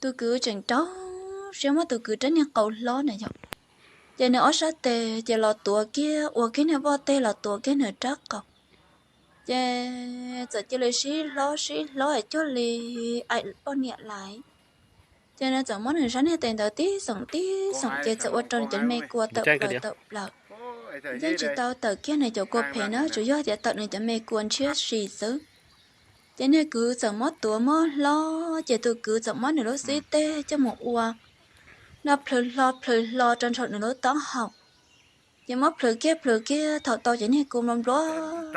Tus kwv tseem rau siab muab tus kwv rab niag qau hlob na yom, ces nws ob sab tes ces los tuav kiag, ua kiag niag voj teg los tuav kiag nws rab qau. Ces txawm cia li sib hlob sib hlob es cuag li aim poj niam lawm. Ces nws txawm muab nws sab niag tes ntawd tib xoom tib xoom ces txawm ua rau nws cov me kua tawm plaws tawm plaws. Yeej tsis tau tawm kiag nws cov kua phem na, tsuas yog tias tawm nws cov me kua ntshiab si xwb. Ces niag kwv txawm muab tuav muab hlob, ces tus kwv txawm muab nws lub xib teg coj mus ua no plhws hlo plhws hlo rau nraum nws lub taub hau. Ces muab plhws kiag plhws kiag thaum tau ces niag kua nplua nplua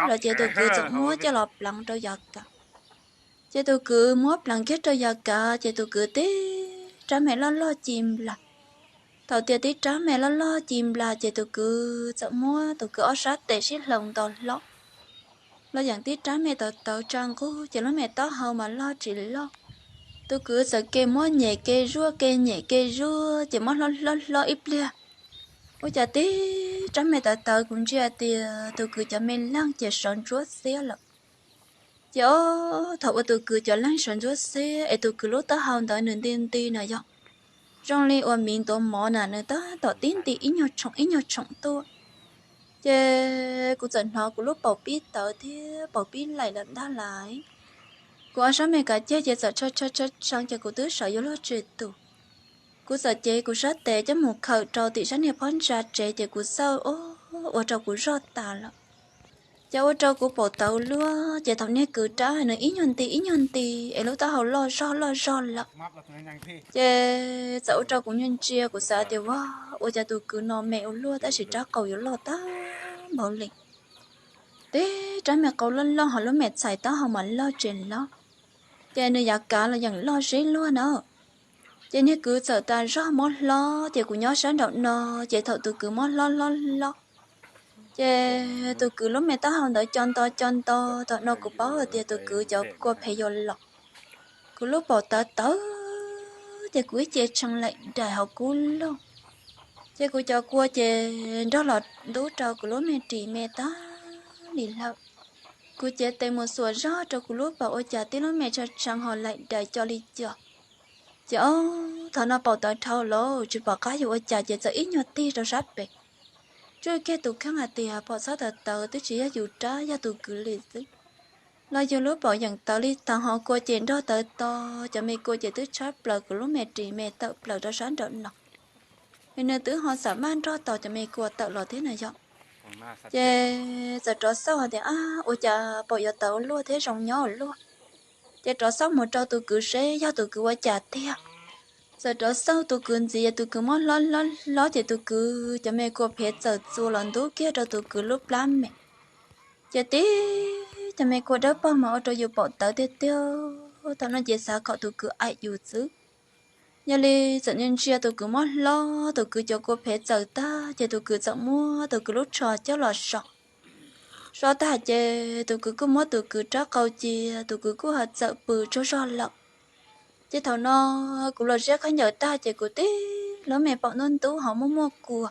los ces tus kwv txawm muab coj los pleev rau yav kav. Ces tus kwv muab pleev kiag rau yav kav ces tus kwv tib rab me loj loj ci nplas. Thaum tias tib rab me loj loj ci nplas ces tus kwv txawm muab tus kwv ob sab tes sib hloov nto hlob los yeem tib rab me tawv tawv tsa nqug ces lub me taub hau mas loj tsis loj. Tus kwv txawm ke muab nyem ke zuaj ke nyem ke zuaj ces muab hlob hlob hlob ib pliag. Ua cas tib rab me tawv tawv kuv ntsia tias tus kwv cov me leeg ces sawv ntsuab xiab lawm. Ces ob thaum uas tus kwv cov leeg sawv ntsuab xiab es tus kwv lub taub hau ntawd nws nti nti no yog zoo li uas miv ntuav mov na, nws tab tom tib nti ib nyuag tshoom ib nyuag tshoom tuaj. Ces kuv txawm hnov kuv lub paum pib tawv thiab paum pib laim lawm ntag lais. Kuv ob sab me kav ceg ces txawm tshee tshee tshee ces kuv twb sawv yuav luag tsis tus. Kuv txawm cev kuv sab tes coj mus khawm rau tim sab niag phab ntsa tsev ces kuv xauj ua rau kuv zoj tas lawm. Ces ua rau kuv paum tawv luaj ces thaum niag kwv rab nws ib nyuag nti ib nyuag nti es lub taub hau loj zog loj zog lawm. Ces txawm ua rau kuv ntsia ntsia kuv xav tias ua, ua cas tus kwv no me ua luaj tab sis rab qau yuav loj tag npaum li. Tib rab me qau loj loj ho lub me txhais taub hau mas loj tsis loj. Ces nws yav kav los yeem loj zeb luag na. Ces niag kwv txawm tas zog muab hlob ces kuv nyob sab nraum no, ces thaum tus kwv muab hlob hlob hlob ces tus kwv lub me taub hau ntawd co nto co nto, thaum no kuv paub hais tias tus kwv cov kua phem yuav los. Kuv lub paum tawv tawv ces kuv ib ce tshee laim daim hauv kub lug. Ces kuv cov kua ces nrog los ntub rau kuv lub me ris me tag li lawm. Kuv cev tes mus xuas zog rau kuv lub paum ua cas tib lub me tshee tshee ho laim daim co li co. Ces ob thaum no paum tawv dhau lawm tsis pom qab yuav ua cas ces txawm ib nyuag tig rau sab pem. Tsuj kiag tus kheej hais tias pom txhob tawv tawv twb tsis yog yus rab yog tus kwv li xwb. Los yus lub paum yeem tawv li thaum ho kua ces nrog tawv to, cov me kua ces twb tshab plaws kuv lub me ris me tawm plaws rau sab nraum no. Nws twb ho xam maj nrog tau cov me kua tawm los thiab na yom. Ces txawm rov xauj hais tias ab ua cas paum yuav tawv luaj thiab zoo nyob ua luaj. Ces rov xauj mus rau tus kwv seb yog tus kwv ua cas tiag. Txawm rov xauj tus kwv ntxiv, tus kwv muab hlob hlob hlob ces tus kwv cov me kua phem txawm txua los ntub kiag rau tus kwv lub plab me. Ces tib cov me kua dawb paug mas ua rau yus paum tawv tiag tiag. Thaum no ces xav kom tus kwv aim yus xwb. Yog li txawm ntsia ntsia tus kwv muab hlob, tus kwv cov kua phem txawm tag ces tus kwv txawm muab tus kwv lub tsho coj los so. So tag ces tus kwv kuj muab tus kwv rab qau cia, tus kwv kuj ho txawm pw tsaug zog lawm. Ces thaum no kuv los ziab khaub ncaws tag ces kuv tib lub me paum ntub ntub ho muaj muaj kua.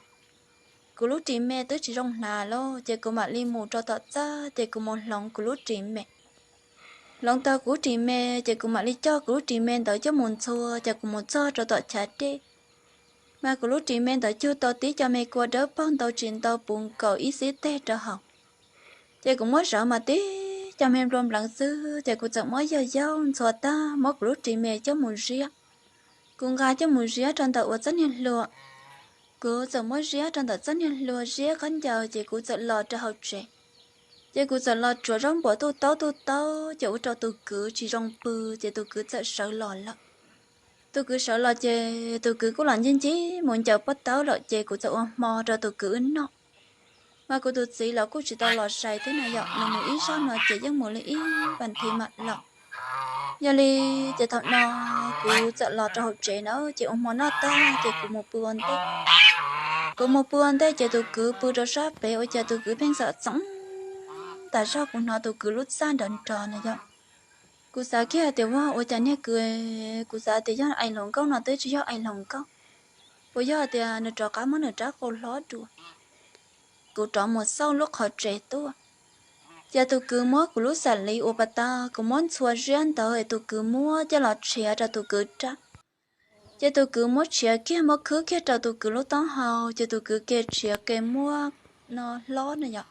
Kuv lub ris me twb tsis zoo hnav lawm ces kuv mam li mus rau tom txaj ces kuv mus hloov kuv lub ris me. Hloov tau kuv lub ris me ces kuv mam li coj kuv lub ris me ntawd coj mus ntxhua ces kuv mus txog rau tom chav dej. Mas kuv lub ris me ntawd cug tau tib co me kua dawb paug ntau tsis ntau puv nkaus ib xib teg rau hauv. Ces kuv muab zawv mas tib co me nplua npleev xwb ces kuv txawm muab yaug yaug ntxhua tag muab kuv lub ris me coj mus ziab. Kuv nqa coj mus ziab rau ntawm uas txoj niag hlua. Kuv txawm muab ziab rau ntawm txoj niag hlua ziab khaub ncaws ces kuv txawm los rau hauv tsev. Ces kuv txawm los tsuav zaub npuas tuj taub tuj taub ces ua rau tus kwv tsis zoo pw ces tus kwv txawm sawv los lawm. Tus kwv sawv los ces tus kwv kuj los ncig ncig mus ncaws pob tawb lawm ces kuv txawm ua hmo rau tus kwv wb noj. Mas kuv tus txiv los kuj tsis tau los sai thiab na yom, nws mus ib zaug no ces yeej mus li ib pas thiv mam los. Yog li ces thaum no kuv txawm los rau hauv tsev na ces ua hmo noj tag ces kuv mus pw ua ntej. Kuv mus pw ua ntej ces tus kwv pw rau sab pem ua cas tus kwv pheej xav txoov tas zog, kuv hnov tus kwv lub txaj nrov nrov na yom. Kuv xav kiag hais tias ua, ua cas niag kwv, kuv xav tias yog aim hluas nkauj no twb tsis yog aim hluas nkauj, puas yog tias nws rov qab muab nws rab qau hlob dua. Kuv rov mus xauj lub qhov tsev tuaj, ces tus kwv muab kuv lub xam liv uas pas tas kuv muab ntxhua ziab ntawd es tus kwv muab coj los tshiav rau tus kwv rab. Ces tus kwv muab tshiav kiag, muab khwb kiag rau tus kwv lub taub hau, ces tus kwv ke tshiav ke muab no hlob no yom,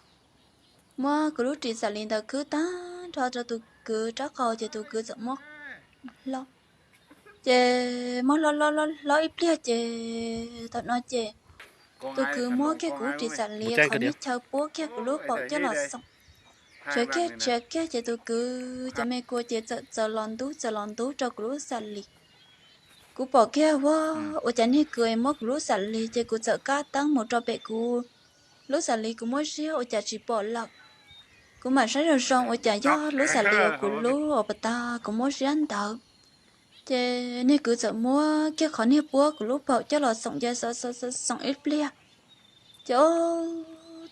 muab kuv lub ris xam lis ntawd khwb tag nrho rau tus kwv rab qau, ces tus kwv txawm muab hlob. Ces muab hlob hlob hlob hlob ib pliag, ces thaum no ces tus kwv muab kiag kuv lub ris xam lis qhov niag chaw puab kiag kuv lub paum coj los xoom. Tshiav kiag tshiav kiag, ces tus kwv cov me kua ces txawm txaws los ntub txaws los ntub rau kuv lub xam lis. Kuv pom kiag ua, ua cas niag kwv muab kuv lub xam lis, ces kuv txawm kab teeb mus rau pem kuv lub xam lis, kuv muab ziab ua cas tsis pom lawm. Kuv mam saib zoo zoo ua cas yog lub xam lis uas kuv lub uas pas tag kuv muab ziab ntawd. Ces niag kwv txawm muab kiag qhov niag puab kuv lub paum coj los xoom, ces xoom xoom xoom ib pliag. Ces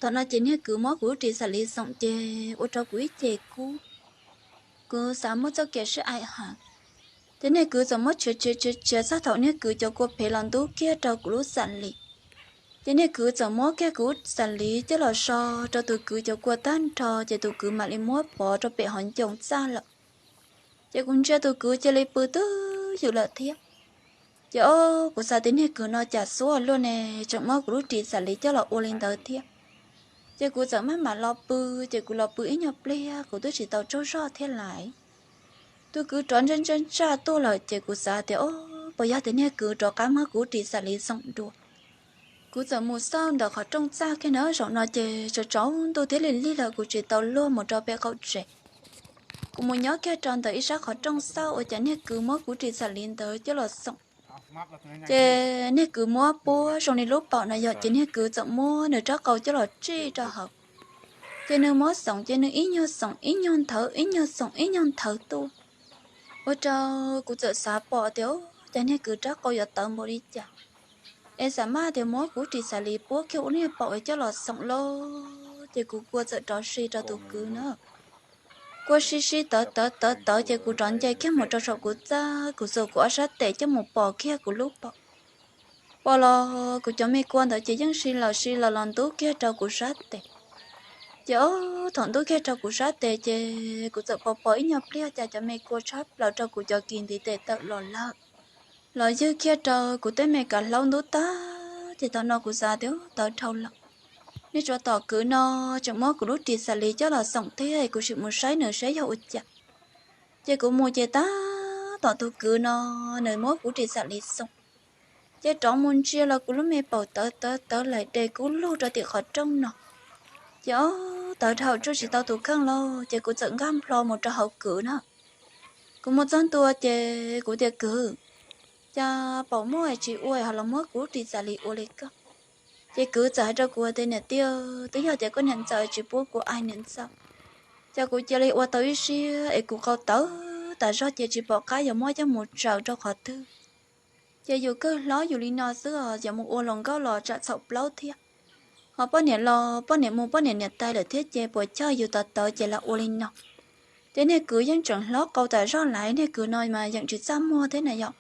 thaum no ces niag kwv muab kuv lub ris xam lis xoom, ces ua rau kuv ib ce kub. Kuv xav muaj txoj kev sib aim heev. Ces niag kwv txawm muab tshiav tshiav tshiav tshiav txog thaum niag kwv cov kua phev los ntub kiag rau kuv lub xam lis. Ces niag kwv txawm muab kiag kuv xam lis coj los so rau tus kwv cov kua tag nrho, ces tus kwv mam li muab pov rau pem hauv ncoo txaj lawm. Ces kuv ntsia tus kwv cia li pw twb ywm lawm thiab. Ces o, kuv xav tias niag kwv no cas xuab luaj ne, tseem muab kuv lub ris xam lis coj los ua li ntawd thiab. Ces kuv txawm maj mam los pw, ces kuv los pw ib nyuag pliag kuv twb tsis tau tsaug zog thiab lais. Tus kwv rov ntsaj ntsaj ntsaj tuaj lawm, ces kuv xav tias o, puas yog tias niag kwv rov qab muab kuv lub ris xam lis xoom dua. Kuv txawm mus xauj ntawm qhov rooj txaj kiag na, zaum no ces tsaus tsaus ntuj thiab lig lig lawm kuv tsis tau luag mus rau pem qaum tsev. Kuv mus nyob kiag rau ntawm ib sab qhov rooj xauj ua cas niag kwv muab kuv lub ris xam lis ntawd coj los xoom. Ces niag kwv muab puab zoo li lub paum no yog, ces niag kwv txawm muab nws rab qau coj los tsij rau hauv. Ces nws muab xoom, ces nws ib nyuag xoom ib nyuag nthawv, ib nyuag xoom ib nyuag nthawv tuaj. Ua rau kuv txawm xav pom tias, cas niag kwv rab qau yuav tawv npaum li cas, es xam maj tias muab kuv lub ris xam lis puab kiag ua niag paum coj los xoom lauj. Ces kuv kua txawm rov si rau tus kwv na. Kua si si tawv tawv tawv tawv, ces kuv rov nce kiag mus rau saum kuv txaj, kuv xuas kuv ob sab tes coj mus pos kiag kuv lub paum. Pom los kuv cov me kua ntawd ces yeej si lawm si lawm los ntub kiag rau kuv sab tes. Ces o, thaum ntub kiag rau kuv sab tes ces kuv txawm pos pos ib nyuag pliag cas cov me kua tshab plaws rau kuv cov kis ntiv tes tawm los lawm. Los ywg kiag rau kuv tej me kav hlaub ntub tag, ces thaum no kuv xav tias tawv dhau lawm. Nej tsuas tom kwv no tseem muab kuv lub ris xam lis coj los xoom thiab, kuv sim mus saib nws saib yog ua cas. Ces kuv mus ces tab tom tus kwv no nws muab kuv ris xam lis xoom. Ces rov mus ntsia los kuv lub me paum tawv tawv tawv laim de kub lug rau tim qhov rooj no. Ces o, tawv dhau tsuj tsis tau tus kheej lauj, ces kuv txawm nkag nplho mus rau hauv kwv na. Kuv mus txog ntua ces kuv tias kwv, cas paum muaj tsis ua ho los muab kuv lub ris xam lis ua li koj. Ces kwv txawm hais rau kuv tias niam tij, twb yog tias koj niam ntxawm tsis pub kuv aim niam ntxawm, ces kuv cia li ua tau ib siab es kuv qau tawv tas zog ces tsis pom qab yuav muab coj mus tsaws rau qhov twg. Ces yus kawg hlob yus li no xwb os, yuav mus ua hluas nkauj los tsam txhaum plaub thiab. Ho poj niam los poj niam mus poj niam niam tais lawm thiab ces puas chawj yus tawv tawv ces los ua li no. Ces niag kwv yeej tseem hlob qau tas zog lawm, niag kwv no mas yeej tsis txaj muag thiab na yom.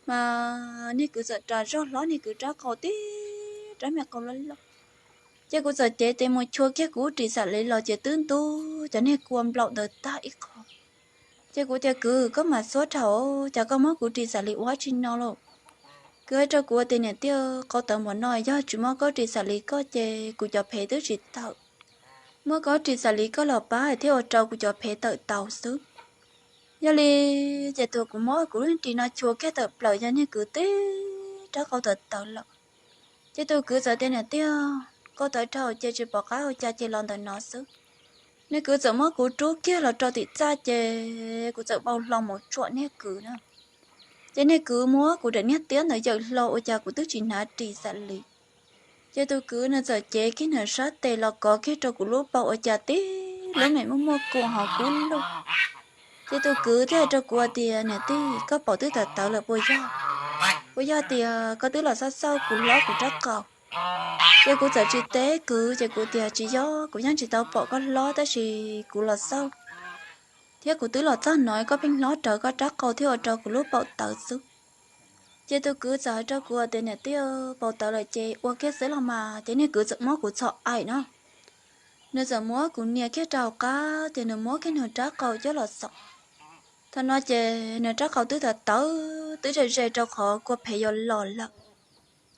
Mas niag kwv txawm ras zog hlob niag kwv rab qau tib rab me qau loj loj. Ces kuv txawm cev tes mus chua kiag kuv lub ris xam lis los ces twb ntub cov niag kua nplaum ntawd tag ib qho. Ces kuv tias kwv, koj mas xuab dhau, cas koj muab kuv ris xam lis ua dab tsi no lauj? Kwv hais rau kuv tias niam tij, qau tawv npaum no yog tsis muab koj ris xam lis koj ces kuv cov phev twb tsis tawm. Muab koj ris xam lis koj los pab thiaj ua rau kuv cov phev tawm tau xwb. Yog li ces thaum kuv muab kuv lub ris no chua kiag tawm plaws yog niag kwv tib rab qau tawv tawv lawm. Ces tus kwv txawm tias niam tij, qau tawv dhau ces tsis pom qab ua cas ces los ntawm no xwb. Niag kwv txawm muab kuv rub kiag los rau tim txaj ces kuv txawm vau hlo mus tsuam niag kwv na. Ces niag kwv muab kuv daim niag tiab ntawd yawm hlo ua cas kuv twb tsis hnav ris xam lis. Ces tus kwv nws txawm cev kiag nws sab tes los kov kiag rau kuv lub paum ua cas tib lub me muaj muaj kua hauv kub lug. Ces tus kwv thiaj hais rau kuv tias niam tij, koj paum twb tawv tawv lawm puas yog? Puas yog tias koj twb los xauj xauj kuv hlob kuv rab qau? Ces kuv txawm tsis teb kwv, ces kuv tias tsis yog, kuv yeej tsis tau pom koj hlob tab sis kuv los xauj thiab kuv twb los txog no koj pheej hlob rawv koj rab qau thiab ua rau kuv lub paum tawv xwb. Ces tus kwv txawm hais rau kuv tias niam tij, paum tawv lawm ces ua kiag xwb los mas. Ces niag kwv txawm muab kuv txhom aim no, nws txawm muab kuv nias kiag rau hauv qab ces nws muab kiag nws rab qau coj los xaum. Thaum no ces nws rab qau twb tawv tawv twb ze ze rau qhov kua phev yuav los lawm.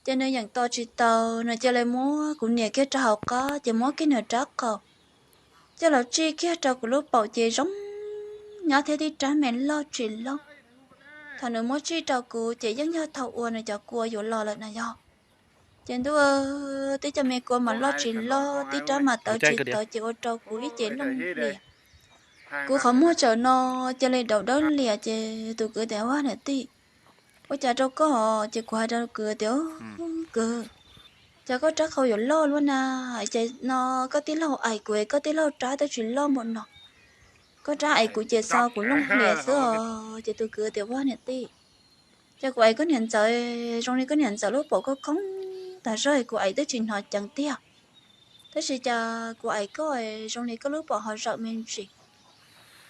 Ces nws yeem tos tsis tau, nws cia li muab kuv nias kiag rau hauv qab ces muab kiag nws rab qau coj los tsij kiag rau kuv lub paum ces zoo nyob thiab tib rab me loj tsis loj. Thaum nws muab tsij rau kuv ces yeej yog thaum uas nws cov kua yuav los lawm na yog. Ces ntuj, tib co me kua mas loj tsis loj, tib rab mas tawv tsis tawv ces ua rau kuv ib ce looj lias. Kuv qhov muag tsawm no cia li daum dawb lias ces tus kwv tias, Vaj niam tij, ua cas rau koj? Ces kuv hais rau kwv tias, Kwv, cas koj rab qau yuav loj luaj na? Ces no koj tij laug aim kuv es koj tij laug rab twb tsis loj npaum no, koj rab aim kuv ces xo kuv looj lias xwb os. Ces tus kwv tias, Vaj niam tij, ces kuv aim koj niam ntxawm, zoo li koj niam ntxawm lub paum khoob khoob tas zog, kuv aim twb tsis hnov ceev tiag. Tab sis cas kuv aim koj zoo li koj lub paum ho zawm me ntsis.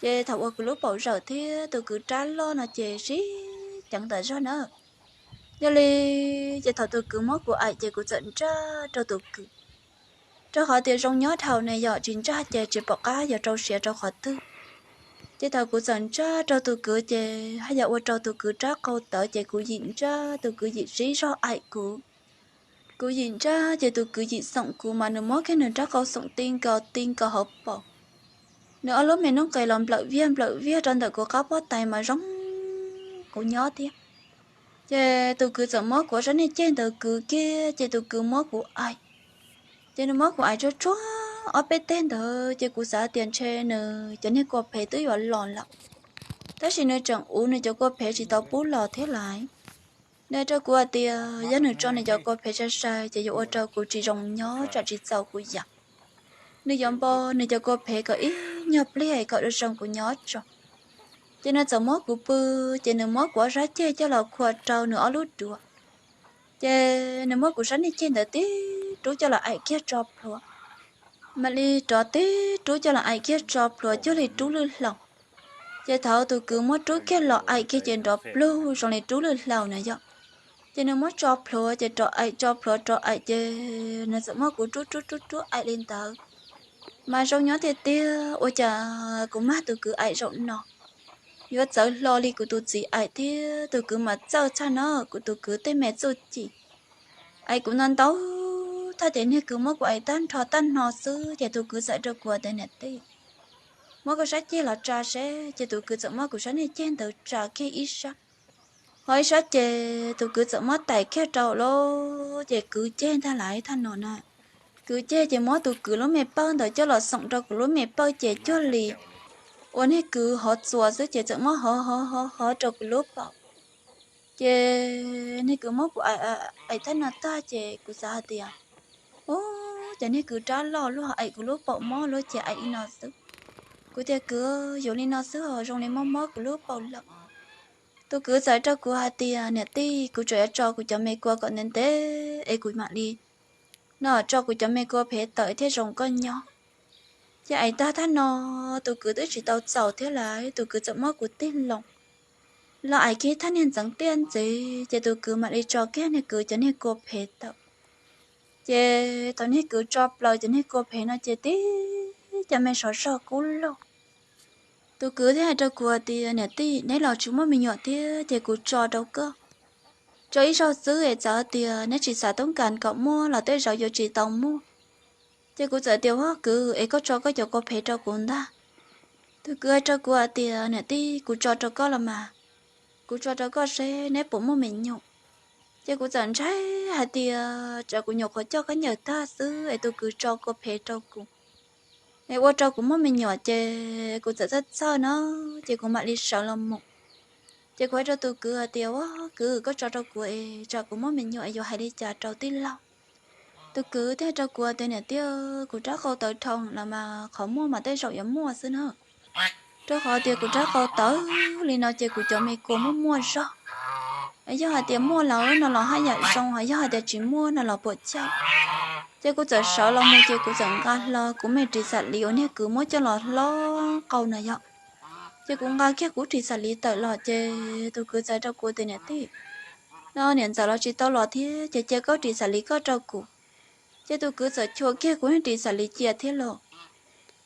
Ces thaum uas kuv lub paum zawm thiab tus kwv rab loj no ces sib ceev tas zog na. Yog li ces thaum tus kwv muab kuv aim ces kuv txawm ntsaj rau tus kwv, rau qhov tias zoo nyob dhau ne yom, tsis ntsaj ces tsis pom qab yuav rau siav rau qhov twg. Ces thaum kuv txawm ntsaj rau tus kwv ces haj yam ua rau tus kwv rab qau tawv ces kuv yim ntsaj, tus kwv yim sib zog aim kuv. Kuv yim ntsaj ces tus kwv yim xoom kuv mas nws muab kiag nws rab qau xoom ti nkaus ti nkaus hauv paum. Nws ob lub me noob qes los nplawm viag nplawm viag rau ntawm kuv qab pob tais mas zoo kuv nyob thiab. Ces tus kwv txawm muab kuv ob sab niag ceg ntawd kwv kiag ces tus kwv muab kuv aim. Ces nws muab kuv aim tsuag tsuag ob peb teg ntawd ces kuv xav tias ntshe nws cov niag kua phev twb yuav los lawm, tab sis nws tseem uv nws cov kua phev tsis tau pub los thiab lais. Nws hais rau kuv hais tias yog nws tso nws cov kua phev sai sai ces yuav ua rau kuv tsis zoo nyob tsam tsis txaus kuv yam. Nws yuav npo nws cov kua phev kom ib nyuag pliag kom zoo kuv nyob tso. Ces nws txawm muab kuv pw, ces nws muab kuv ob sab ceg coj los khua rau nws ob lub duav. Ces nws muab kuv sab niag ceg ntawd tib rub coj los aim kiag tso plhuav, mam li rov tib rub coj los aim kiag tso plhuav cuag li rub lwj hlau. Ces thaum tus kwv muab rub kiag los aim kiag ces nrov plug zoo li rub lwj hlau na yom. Ces nws muab tso plhuav ces rov aim, tso plhuav rov aim ces nws txawm muab kuv rub rub rub rub aim li ntawd. Mas zoo nyob tiag tiag, ua cas kuv mag tus kwv aim zaum no yuav txawv hlo li kuv tus txiv aim thiab. Tus kwv mas txawj tshaj na, kuv tus kwv tej me txuj ci. Aim kuv ntau ntau thaj ces niag kwv muab kuv aim tag nrho tag no xwb ces tus kwv txawm rau kuv tias niam tij, muab koj sab ceg los tsa seb. Ces tus kwv txawm muab kuv sab niag ceg ntawd tsa kiag ib sab, ho ib sab ces tus kwv txawm muab tais kiag rau lawm ces kwv ceg ntag lais thaj no na. Kwv ceg ces muab tus kwv lub me pawg ntawd coj los xoom rau kuv lub me pawg ces cuag li ua niag kwv hov txuas xwb ces txawm muab hov hov hov hov rau kuv lub paum. Ces niag kwv muab kuv aim thaj no tag ces kuv xav hais tias, ub, ces niag kwv rab loj luaj aim kuv lub paum mob luaj ces aim li no xwb. Kuv tias kwv, yuav li no xwb os, zoo li mob mob kuv lub paum lawm. Tus kwv txawm rau kuv hais tias niam tij, kuv tseem yuav tso kuv cov me kua kom ntev ntev es kuv mam li no tso kuv cov me kua phev tawm thiaj zoo koj nyob. Ces aim tag thaj no, tus kwv twb tsis tau txaus thiab lawm, tus kwv txawm muab kuv tig loo los aim kiag thaj niag ntxeev tiaj ntxiv ces tus kwv mam li tso kiag niag kwv cov niag kua phev tawm. Ces thaum niag kwv tso plaws cov niag kua phev no ces tib cov me sov zog kub lug. Tus kwv thiaj hais rau kuv tias niam tij, neb los tsis muaj me nyuam thiab ces kuv tso rau koj, tso ib zaug xwb es txawm tias neb tsis xav toob kas kom muaj los tej zaum yuav tsis tau muaj. Ces kuv txawm tias ua kwv es koj tso koj cov kua phev rau kuv ntag. Tus kwv hais rau kuv hais tias niam tij, kuv tso rau koj los mas, kuv tso rau koj seb neb puas muaj me nyuam. Ces kuv txawm ntshai hais tias tsam kuv nyuam qhuav coj khaub ncaws tag xwb es tus kwv tso kua phev rau kuv es ua rau kuv muaj me nyuam ces kuv txawm txhawj txhawj no, ces kuv mam li sawv los mus. Ces kuv hais rau tus kwv hais tias ua kwv, koj tso rau kuv es tsam kuv muaj me nyuam es yuav hais li cas rau tij laug. Tus kwv thiaj hais rau kuv tias niam tij, kuv rab qau tawv dhau los mas qhov muaj mas tej zaum yuav muaj xwb na, rau qhov tias kuv rab qau tawv li no ces kuv cov me kua muaj muaj zog. Yog hais tias muaj los no los haj yam zoo, yog hais tias tsis muaj no los puas chawj. Ces kuv txawm sawv los mus ces kuv txawm nqa hlo kuv me ris xam liv uas niag kwv muab coj los hlob qau na yom. Ces kuv nqa kiag kuv ris xam liv tawm los ces tus kwv txawm rau kuv tias niam tij, no niam ntxawm los tsis tau los thiab ces cia koj ris xam liv koj rau kuv. Ces tus kwv txawm chua kiag kuv ris xam liv cia thiab los.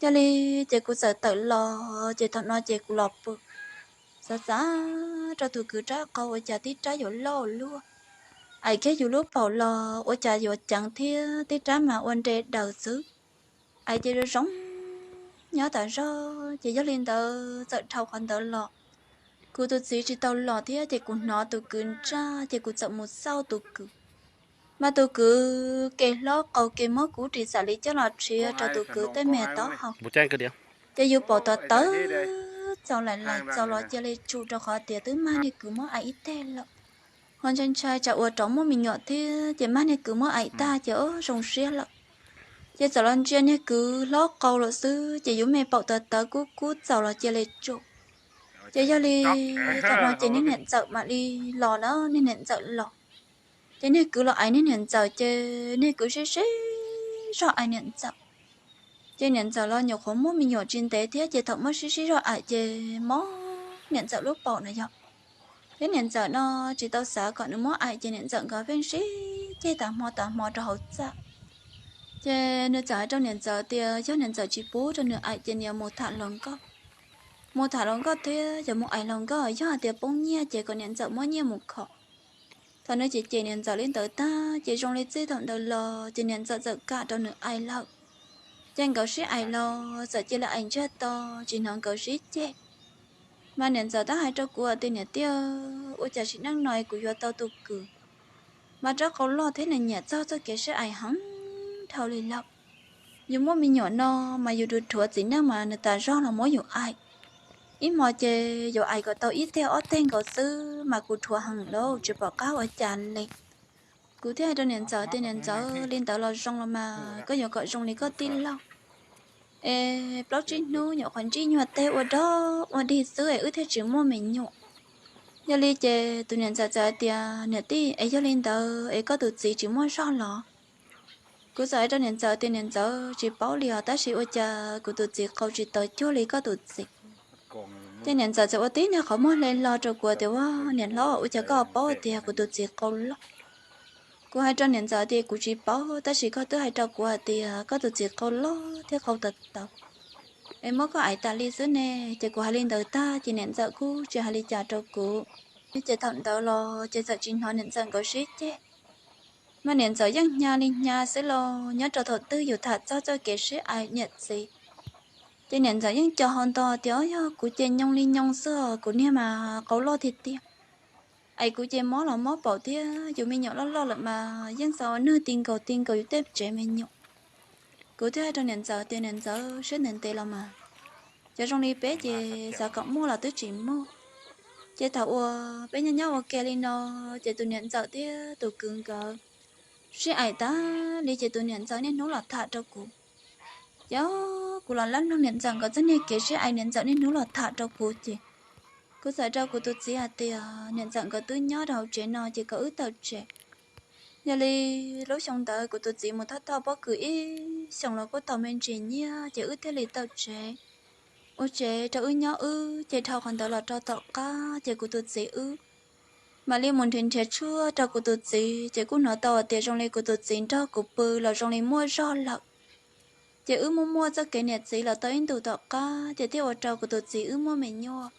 Yog li ces kuv txawm tawm los ces thaum no ces kuv los pw, xav xav rau tus kwv rab qau ua cas tib rab yuav loj luaj. Ais kiag yus lub paum los ua cas yuav ceev thiab tib rab mas ua nre daws xwb. Ais ces zoo zoo nyob tas zog ces yog li ntawd txawm dhau qhov ntawd los, kuv tus txiv tsis tau los thiab ces kuv hnov tus kwv ntsaj ces kuv txawm mus xauj tus kwv. Mas tus kwv ke hlob qau ke muab kuv ris xam li coj los tshiav rau tus kwv tej me taub hau. Ces yus paum tawv tawv txaus lais lais txaus los cia li tsum rau qhov tias twb mag niag kwv muab ais ib teg lawm. Ho ntshai ntshai tsam uas rov muaj me nyuam thiab ces mag niag kwv muab ais tag ces zoo siab lawm. Ces txawm los ntsia niag kwv hlob qau lawm xwb ces yus me paum tawv tawv kub kub txaus los cia li tsum. Ces yog li thaum no ces niag niam ntxawm mam li los na, niag niam ntxawm los. Ces niag kwv los ais niag niam ntxawm ces niag kwv sib sib zog ais niam ntxawm. Ces niam ntxawm los nyuam qhuav muaj me nyuam tsis ntev thiab ces thaum muab sib sib zog ais ces mob niam ntxawm lub paum na yog. Thiab niam ntxawm no tsis tau xav kom nws muab ais ces niam ntxawm nkawd pheej sib ceg tas hmo tas hmo rau hauv txaj. Ces nws txawm hais rau niam ntxawm tias yog niam ntxawm tsis pub rau nws ais ces nws yuav mus tham hluas nkauj. Mus tham hluas nkauj thiab yog mus ais hluas nkauj, yog hais tias poob nyiaj ces kom niam ntxawm muab nyiaj mus kho. Thaum nws cem cem niam ntxawm li ntawd tag ces zoo li txij thaum ntawd los ces niam ntxawm txawm kam rau nws ais lawm. Ces nkawd sib ais los txawm cia li ais ntsiag to, tsis hnov nkawd sib ceg. Mas niam ntxawm twb hais rau kuv tias niam tij, ua cas sim neej no kuv yuav tau tus kwv mas rab qau loj thiab nws nyiam txog txoj kev sib ais heev dhau li lawm. Yus muaj me nyuam no mas yus rhuav rhuav txiv neej mas nws tas zog los muab yus ais. Ib hmo ces yuav ais kom tau ib teg ob teg nkaus xwb mas kuv rhuav heev lawm tsis pom qab ua cas li. Kuv thiaj hais rau niam ntxawm tias niam ntxawm, li ntawd los zoo los mas koj yuav kom zoo li koj tij laug es plaub tsib hnub nyuam qhuav ntsib nyuag teg ua dog ua dig xwb es wb thiaj tsis muaj me nyuam. Yog li ces tus niam ntxawm txawm hais tias niam tij, es yog li ntawd es koj tus txiv tsis muaj zog los? Kuv txawm hais rau niam ntxawm tias niam ntxawm, tsis paub li os, tab sis ua cas kuv tus txiv qau tsis tawv cuag li koj tus txiv. Ces niam ntxawm txawm ua tib niag qhov muag hle hlo rau kuv tias, ua niam hlob, ua cas koj paub tias kuv tus txiv qau loj? Kuv hais rau niam ntxawm tias kuv tsis paub, tab sis koj twb hais rau kuv hais tias koj tus txiv qau loj thiab qau tawv tawv, es muab koj ais tas li xwb ne. Ces kuv hais li ntawd tag ces niam ntxawm kuj tsis hais li cas rau kuv. Ces thaum ntawd los ces txawm tsis hnov niam ntxawm nkawd sib ceg. Mas niam ntxawm yeej hnyav li hnyav xwb los nyob rau thaum twg yus tham txog txoj kev sib ais niam txiv, ces niam ntxawm yeej co hau nto tias, o, yog kuv ces nyoo li nyoo xwb os, kuv niag mas qau loj tiag tiag. Es kuv ces mob los mob paum thiab, yus me nyuam loj loj lawm mas yeej xav ua nws ti nkaus ti nkaus yus tej tsev me nyuam. Kuv thiaj hais rau niam ntxawm tias niam ntxawm, siab ntev ntev los mas, cov zoo li peb ces xav kom muaj los twb tsis muaj. Ces thaum uas peb nyob nyob ua ke li no, ces tus niam ntxawm thiab tus kwv nkawd sib ais tas li ces tus niam ntxawm niaj hnub los tham rau kuv. Ces kuv los lab mloog niam ntxawm nkawd txoj niag kev sib ais, niam ntxawm niaj hnub los tham rau kuv ces kuv txawm hais rau kuv tus txiv hais tias niam ntxawm nkawd twb nyob rau hauv tsev no ces kom wb tawm tsev. Yog li lub xyoo ntawd kuv tus txiv mus thauj thauj pob kws ib xyoos los kuj tau me ntsis nyiaj ces wb thiaj li tawm tsev. Ua tsev rau wb nyob wb ces dhau qhov ntawd los rau tom qab ces kuv tus txiv wb mam li mus nrhiav nrhiav tshuaj rau kuv tus txiv ces kuj hnov tau hais tias zoo li kuv tus txiv nrog kuv pw los zoo li muaj zog lawm. Ces wb muaj muaj txoj kev niam txiv los tau ib ntus tom qab ces thiaj ua rau kuv tus txiv wb muaj me nyuam.